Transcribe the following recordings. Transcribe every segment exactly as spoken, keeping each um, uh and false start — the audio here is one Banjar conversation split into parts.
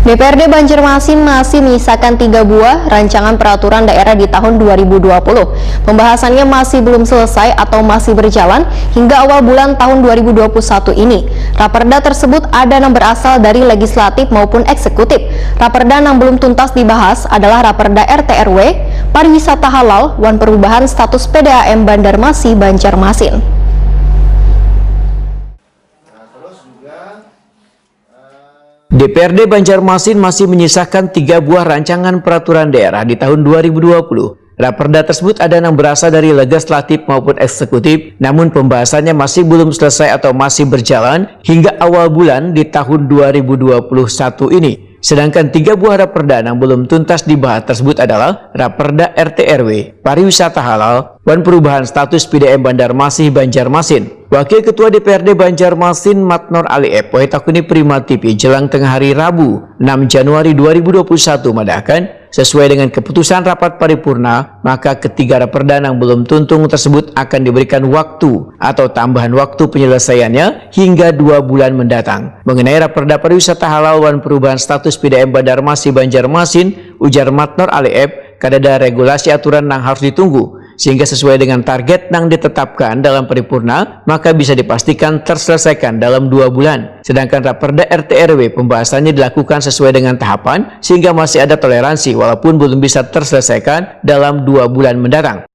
D P R D Banjarmasin masih menyisakan tiga buah rancangan peraturan daerah di tahun dua ribu dua puluh. Pembahasannya masih belum selesai atau masih berjalan hingga awal bulan tahun dua ribu dua puluh satu ini. Raperda tersebut ada yang berasal dari legislatif maupun eksekutif. Raperda yang belum tuntas dibahas adalah Raperda R T R W, pariwisata halal, wan perubahan status P D A M Bandarmasi Banjarmasin. Nah, terus juga D P R D Banjarmasin masih menyisahkan tiga buah rancangan peraturan daerah di tahun dua ribu dua puluh. Raperda tersebut ada yang berasal dari legislatif maupun eksekutif, namun pembahasannya masih belum selesai atau masih berjalan hingga awal bulan di tahun dua ribu dua puluh satu ini. Sedangkan tiga buah raperda yang belum tuntas dibahas tersebut adalah Raperda R T R W, Pariwisata Halal, wan perubahan status P D M Banjarmasih Banjarmasin. Wakil Ketua D P R D Banjarmasin Matnor Ali Ep wahi takuni Prima T V jelang tengah hari Rabu, enam Januari dua ribu dua puluh satu madahkan, sesuai dengan keputusan rapat paripurna, maka ketiga raperda yang belum tuntung tersebut akan diberikan waktu atau tambahan waktu penyelesaiannya hingga dua bulan mendatang. Mengenai raperda pariwisata halal wan perubahan status P D M Banjarmasih Banjarmasin, ujar Matnor Ali Ep, kadada regulasi aturan yang harus ditunggu, sehingga sesuai dengan target yang ditetapkan dalam paripurna, maka bisa dipastikan terselesaikan dalam dua bulan. Sedangkan raperda R T R W pembahasannya dilakukan sesuai dengan tahapan, sehingga masih ada toleransi walaupun belum bisa terselesaikan dalam dua bulan mendatang.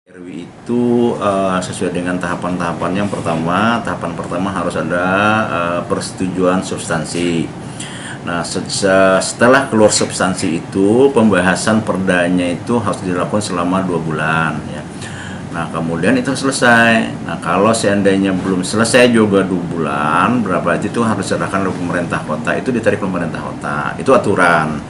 R W itu uh, sesuai dengan tahapan-tahapan. Yang pertama, tahapan pertama harus ada uh, persetujuan substansi. Nah, setelah keluar substansi itu, pembahasan perdanya itu harus dilakukan selama dua bulan. Ya. Nah, kemudian itu selesai. Nah, kalau seandainya belum selesai juga dua bulan, berapa itu harus diserahkan oleh pemerintah kota. Itu ditarik pemerintah kota. Itu aturan.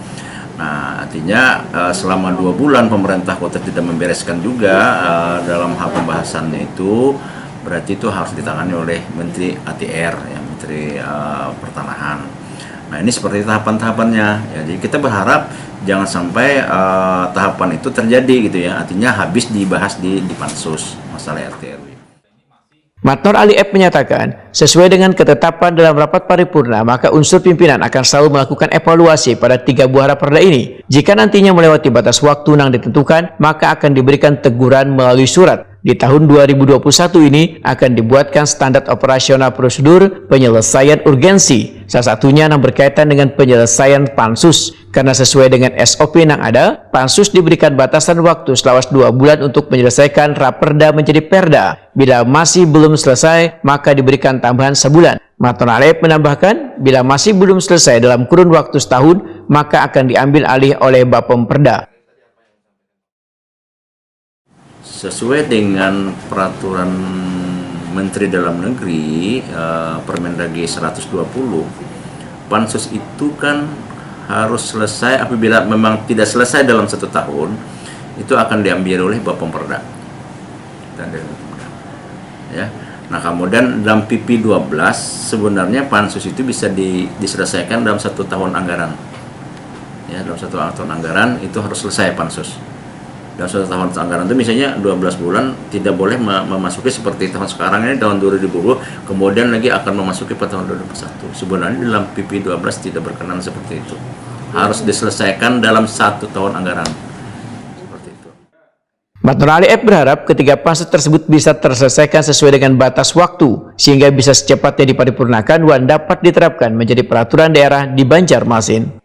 Nah, artinya eh, selama dua bulan pemerintah kota tidak membereskan juga eh, dalam hal pembahasannya itu, berarti itu harus ditangani oleh Menteri A T R, ya, Menteri eh, Pertanahan. Nah, ini seperti tahapan-tahapannya. Ya, jadi kita berharap jangan sampai uh, tahapan itu terjadi gitu ya. Artinya habis dibahas di di pansus masalah R T R W. Matnor Ali F menyatakan, sesuai dengan ketetapan dalam rapat paripurna, maka unsur pimpinan akan selalu melakukan evaluasi pada tiga buah raperda ini. Jika nantinya melewati batas waktu yang ditentukan, maka akan diberikan teguran melalui surat. Di tahun dua ribu dua puluh satu ini akan dibuatkan standar operasional prosedur penyelesaian urgensi, salah satunya yang berkaitan dengan penyelesaian pansus. Karena sesuai dengan S O P yang ada, pansus diberikan batasan waktu selawas dua bulan untuk menyelesaikan raperda menjadi perda. Bila masih belum selesai, maka diberikan tambahan sebulan. Matnor Ali F menambahkan, bila masih belum selesai dalam kurun waktu setahun, maka akan diambil alih oleh Bapemperda. Sesuai dengan peraturan Menteri Dalam Negeri, eh, Permendagri seratus dua puluh, pansus itu kan harus selesai, apabila memang tidak selesai dalam satu tahun, itu akan diambil oleh Bapemperda. Ya. Nah, kemudian dalam P P dua belas sebenarnya pansus itu bisa di, diselesaikan dalam satu tahun anggaran. Ya, dalam satu tahun anggaran itu harus selesai pansus. Dalam satu tahun anggaran itu misalnya dua belas bulan tidak boleh memasuki seperti tahun sekarang ini, tahun dua ribu dua puluh, kemudian lagi akan memasuki pada tahun dua ribu dua puluh satu. Sebenarnya dalam P P dua belas tidak berkenan seperti itu. Harus diselesaikan dalam satu tahun anggaran. Seperti itu. Matnor Ali F berharap ketiga pansus tersebut bisa terselesaikan sesuai dengan batas waktu, sehingga bisa secepatnya diparipurnakan dan dapat diterapkan menjadi peraturan daerah di Banjarmasin.